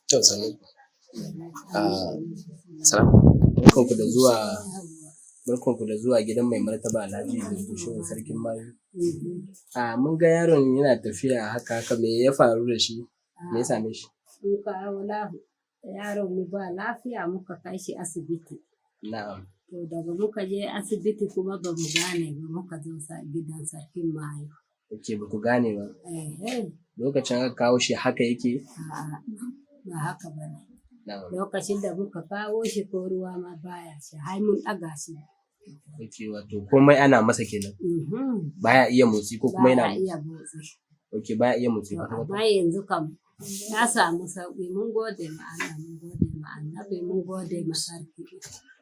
To sannu. Barkanku da zuwa, barkanku da zuwa gidan mai martaba Alhaji Dr. Shehu Sarkin Mayu. Mun ga yaron yana tafiya haka haka, me ya faru da shi? Me ya same shi? Mun kawo yaron mu ba lafiya, muka kai shi asibiti. Na'am. To daga muka je asibiti kuma ba mu gane ba, muka zo gidan Sarkin Mayu. Ok, ba ku gane ba. Eh. Lokacin aka kawo shi haka yake? A'a, ba haka ba ne. Na'am. Lokacin da muka kawo shi, ko ruwa ma baya sha, har mun ɗaga shi. Ok, wato komai ana masa kenan. Mhm. Baya iya motsi ko kuma yana Baya iya motsi. Ok, baya iya motsi To kwata-kwata. amma yanzu kam ya samu sauƙi, mun gode ma Allah, mun gode ma Annabi, mun gode ma sarki.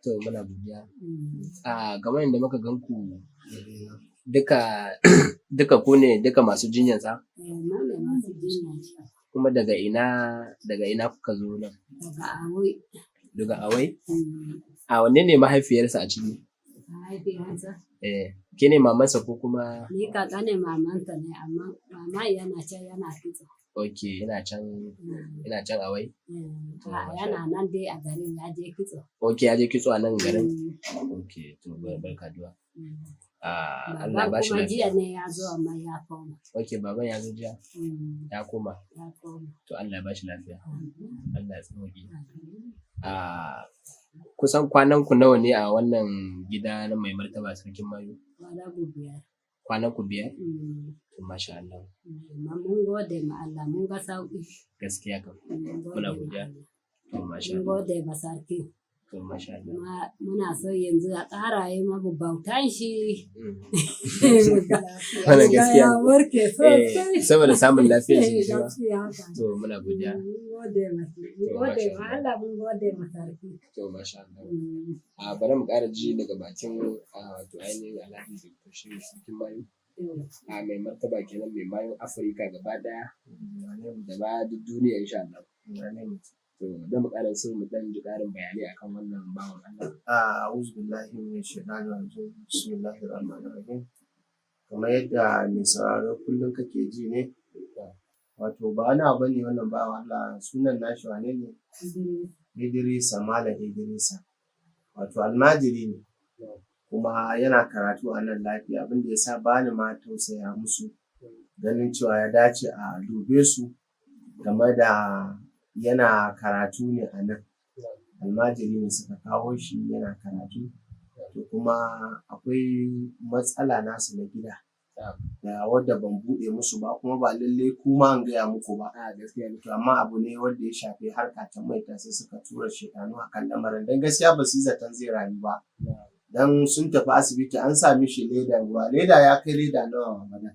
To muna godiya. Mm. Kamar yadda muka gan ku duka duka, ku ne duka masu jinyansa? Eh, mu ne masu jinyar shi. Kuma daga ina kuka zo nan? Daga Awai. Daga Awai? Mm. A wanne ne mahaifiyarsa a ciki? Mahaifiyarsa? Eh, ke ne mamansa ko kuma? Ni ka ƙanin mamanta ne, amma mama yana can yana kitso. Ok, yana can Mm. yana can Awai? Mm. To, A'a, masha yana nan dai a garin, ya je kitso. Ok, ya je kitso a nan garin? Mm. Ok, to barka zuwa. Mm. Allah Baban ba shi kuma lafiya. jiya ne ya zo, amma ya koma. Ok, baban ya zo jiya? Mm. Ya koma. Ya koma. To Allah ya ba shi lafiya. Amin. Allah ya sauke. Amin. Kusan kwanan ku nawa ne a wannan gida na mai martaba Sarkin Mayu? Kwana 5. Kwanan ku 5? Mm. To masha Allah. Amma mun gode ma Allah, mun ga sauƙi. Gaskiya kam. Mun gode Muna ma godiya. Allah. To masha Mun Allah. gode ma sarki. To masha Allah. Kuma muna so yanzu a ƙara yi mamu bautan shi. Wannan Mu ga gaskiya ya ne. warke Eh, sosai. saboda samun lafiyar shi shi ba. Gaskiya haka. To muna godiya. Mun gode ma mun To gode masha ma Allah. Allah, mun gode ma sarki. To masha Allah. Mm. Bari mu ƙara ji daga bakin wato ainihin Alhaji Dr. Shehu Sarkin Mayu. Mai martaba kenan, mai mayun Afirka gaba ɗaya da ma duk duniya insha Allah. To da mu ƙara so mu ɗan ji ƙarin bayanai akan wannan bawan Allah. A'udhu billahi minash shaitanir rajim. Bismillahir rahmanir rahim. Kamar yadda mai sauraro kullum kake ji ne, wato ba wani abu ne wannan bawan Allah, sunan nashi wane ne? Idrisa, Malam Idrisa. Wato almajiri ne kuma yana karatu a nan lafiya. Abin da ya sa bani ma tausaya musu, ganin cewa ya dace a dube su game da yana karatu ne a nan. Almajiri ne suka kawo shi yana karatu. To kuma akwai matsala nasu na gida da wadda ban buɗe musu ba, kuma ba lallai kuma in gaya muku ba. A gaskiya ne. To amma abu ne wanda ya shafi harka ta maita, sai suka tura shaiɗanu a kan lamarin, don gaskiya ba su yi zaton zai rayu ba. Dan sun tafi asibiti an sa mishi leda ruwa, leda ya kai leda nawa bana?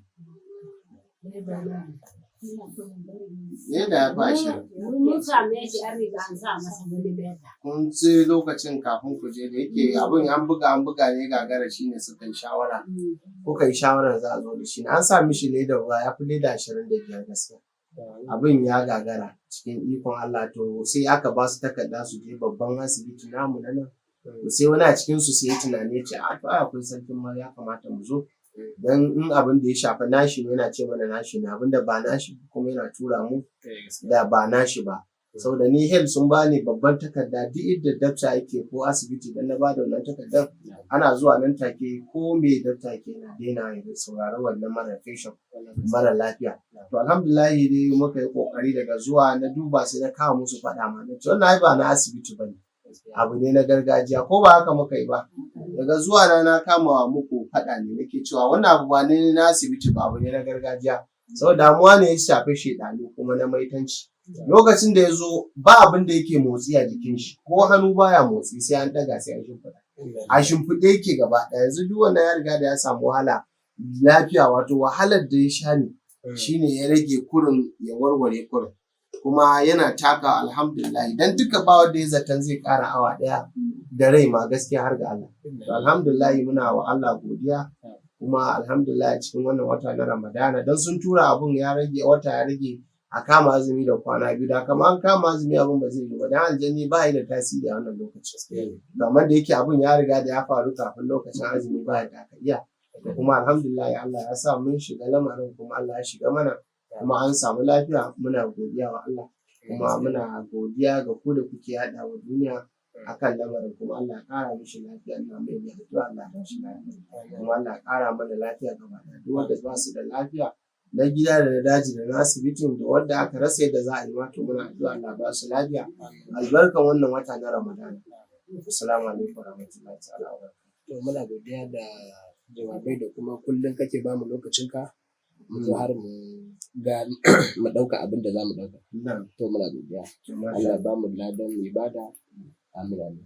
Leda ya fi 20. Mun same shi an riga an sa masa wani leda. Kun sai lokacin kafin ku je, da yake abin an buga an buga ne gagara, shine suka yi shawara. Kuka yi shawarar za a zo da shi. An sa mishi leda ruwa ya fi leda 25 gaskiya. Abin ya gagara, cikin ikon Allah to sai aka ba su takarda su je babban asibiti namu na nan. To sai wani a cikin su sai ya tunani ya ce, a to ai akwai Sarkin Mayu, ya kamata mu zo. Dan in abin da ya shafi nashi ne yana ce mana nashi ne, abin da ba nashi kuma yana tura mu da ba nashi ba. Saboda ni health sun bani babban takarda, duk inda dakta yake ko asibiti, dan na bada wannan takardar ana zuwa nan take, ko me dakta yake na daina ya saurari wannan mara patient, mara lafiya. To alhamdulillahi dai muka yi kokari, daga zuwa na duba sai na kawo musu faɗa ma, na ce wannan ai ba na asibiti ba ne, abu ne na gargajiya, ko ba haka muka yi ba? Daga zuwa na na kama muku faɗa ne, nake cewa wannan abu ba ne na asibiti ba, abu ne na gargajiya. Saboda damuwa ne ya shafi shedanu kuma na maitanci. Lokacin da ya zo ba abin da yake motsi a jikin shi, ko hannu baya motsi, sai an ɗaga, sai an shimfiɗa. A shimfiɗe yake gaba ɗaya. Yanzu duk wannan ya riga da ya samu wahala lafiya, wato wahalar da ya sha ne shine ya rage kurin ya warware kurin. Kuma yana taka, alhamdulillah, dan duka ba wanda ya zaton zai ƙara awa ɗaya da rai ma, gaskiya har ga Allah. To alhamdulillah, muna wa Allah godiya. Kuma alhamdulillah, cikin wannan wata na Ramadana, dan sun tura abun ya rage, wata ya rage a kama azumi da kwana 2, da kama an kama azumi abun ba zai yi ba, dan aljani ba yi da tasiri a wannan lokacin. Amma da yake abun ya riga da ya faru kafin lokacin azumi, ba da aka iya. Da kuma alhamdulillah, Allah ya sa mun shiga lamarin, kuma Allah ya shiga mana, kuma an samu lafiya. Muna godiya wa Allah, kuma muna godiya ga ku da kuke yaɗa wa duniya akan lamarin. Kuma Allah ya ƙara mishi lafiya. Ina mai mai addu'a, Allah ya bashi lafiya, kuma Allah ya ƙara mana lafiya gaba ɗaya. Duk wanda ba su da lafiya, na gida da na daji da na asibitin da wanda aka rasa yadda za a yi ma, to muna addu'a Allah ba su lafiya albarkan wannan wata na Ramadan. Assalamu alaikum warahmatullahi ta'ala wa. To muna godiya da jawabai da kuma kullum kake bamu lokacinka mu zo har mu ga mu ɗauka abin da za mu ɗauka. To muna godiya. Allah ba mu ladan ibada. Amin, amin.